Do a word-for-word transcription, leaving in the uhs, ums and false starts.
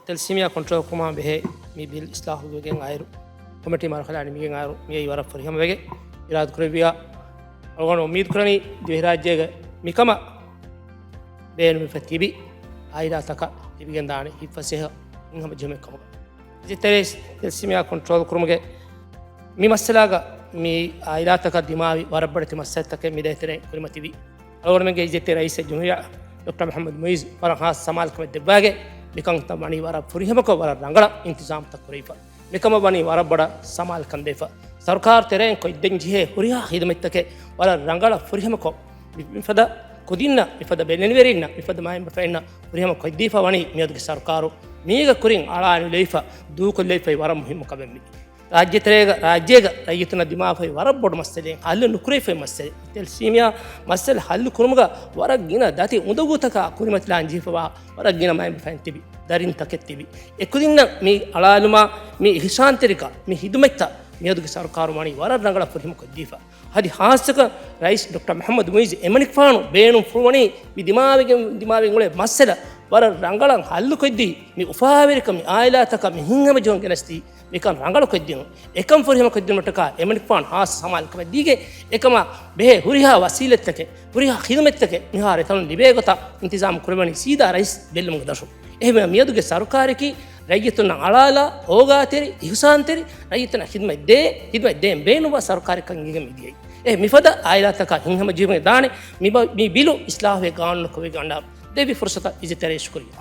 ތެލެސީމިއާ ކޮންޓްރޯލް ކުރުމާ ބެހޭ މި ބިލް އިސްލާހުވެގެން އައިރު، ކޮމިޓީ މަރުހަލާ ނިމިގެން އައިރު، މިއީ ވަރަށް ފުރިހަމަވެގެން އިރާދަކުރެއްވިޔާ، އަޅުގަނޑު އުއްމީދު ކުރަނީ ދިވެހިރާއްޖޭގެ މިކަމަށް ބޭނުމިފަ ތިބި އާއިލާތަކަށް ލިބިގެންދާނެ ހިތްފަސޭހަ ހިތްހަމަޖެހުމެއް ކަމުގަ. އިޒަތްތެރޭ ތެލެސީމިއާ ކޮންޓްރޯލް ކުރުމުގެ މި މައްސަލާގަ މި އާއިލާތަކަށް ދިމާވި ވަރަށް ބޮޑެތި މައްސަލަތަކެއް މި ދޭތެރޭ ކުރިމަތިވި. އަޅުގަނޑުމެންގެ އިޒަތްތެރޭ ރައީސް ޖުމްހޫރިއްޔާ ޑޮކްޓަރ މުޙައްމަދު މުޢިއްޒު ވަރަށް ހާސް ސަމާލުކަމެއް ދެއްވާގެ މިކަންތައް ވަނީ ވަރަށް ފުރިހަމަކޮށް ވަރަށް ރަނގަޅަށް އިންތިޒާމްތައް ކުރެވިފަ. މިކަމަށް ވަނީ ވަރަށް ބޮޑަށް ސަމާލުކަން ދެވިފަ. ސަރުކާރު ތެރެއިން ކޮށްދޭން ޖެހޭ ހުރިހާ ޚިދުމަތްތަކެއް ވަރަށް ރަނގަޅަށް ފުރިހަމަކޮށް، މި-، މިފަދަ ކުދިންނަށް، މިފަދަ ބެލެނިވެރިންނަށް، މިފަދަ މައިންބަފައިންނަށް ފުރިހަމަ ކޮށްދީފަ ވަނީ މިއަދުގެ ސަރުކާރު. މީގެ ކުރިން އަޅާނުލެވިފަ، ދޫކޮށްލެވިފައި ވަރަށް މުހިއްމު ކަމެއް މީ. ރާއްޖެތެރޭގަ، ރާއްޖޭގަ ރައްޔިތުންނަށް ދިމާވެފައި ވަރަށް ބޮޑު މައްސަލައެއް، ހައްލު ނުކުރެވިފައި މައްސަލައެއް. ތެލެސީމިއާ މައްސަލަ ހައްލު ކުރުމުގަ ވަރަށް ގިނަ ދަތި އުނދަގޫތަކާ ކުރިމަތިލާން ޖެހިފަވާ ވަރަށް ގިނަ މައިންބަފައިން ތިބި، ދަރިންތަކެއް ތިބި. އެކުދިންނަށް މި އަޅާލުމާ، މި އިޙްސާންތެރިކަން، މި ޚިދުމަތްތައް މިއަދުގެ ސަރުކާރު ވަނީ ވަރަށް ރަނގަޅަށް ފުރިހަމަ ކޮށްދީފަ. އަދި ހާއްސަކޮށް ރައީސް ޑޮކްޓަރ މުޙައްމަދު މުޢިއްޒު އެމަނިކުފާނު ބޭނުންފުޅުވަނީ މި ދިމާވެގެން، ދިމާވެގެން އުޅޭ މައްސަލަ ވަރަށް ރަނގަޅަށް ހައްލުކޮށްދީ، މި އުފާވެރިކަން މި އާއިލާތަކަށް މި ހިތްހަމަޖެހުން ގެނެސްދީ، މިކަން ރަނގަޅުކޮށްދިނުން. އެކަން ފުރިހަމަކޮށްދިނުމަށްޓަކާ އެމަނިކުފާނު ހާއްސަ ސަމާލުކަމެއް ދީގެ، އެކަމާ ބެހޭ ހުރިހާ ވަސީލަތްތަކެއް، ހުރިހާ ޚިދުމަތްތަކެއް މިހާރު އެތަނުން ލިބޭ ގޮތަށް އިންތިޒާމް ކުރެވެނީ ސީދާ ރައީސް ބެއްލުމުގެ ދަށުން. އެހެންވެ، މިއަދުގެ ސަރުކާރަކީ ރައްޔިތުންނަށް އަޅާލާ، އޯގާތެރި، އިޙުސާންތެރި، ރައްޔިތުންނަށް ޚިދުމަތް ދޭ، ޚިދުމަތް ދޭން ބޭނުންވާ ސަރުކާރެއްކަން އިނގިގެން މިދިޔައީ. އެ މިފަދަ އާއިލާތަކާ ހިތްހަމަޖެހުމެއް ދާނެ، މި ބަ-، މި ބިލު އިސްލާހުވެ ގާނޫނުކޮށް ވެގަންނަ ދެއްވި ފުރުސަތަށް އިޒަތްތެރޭ ޝުކުރިއްޔާ.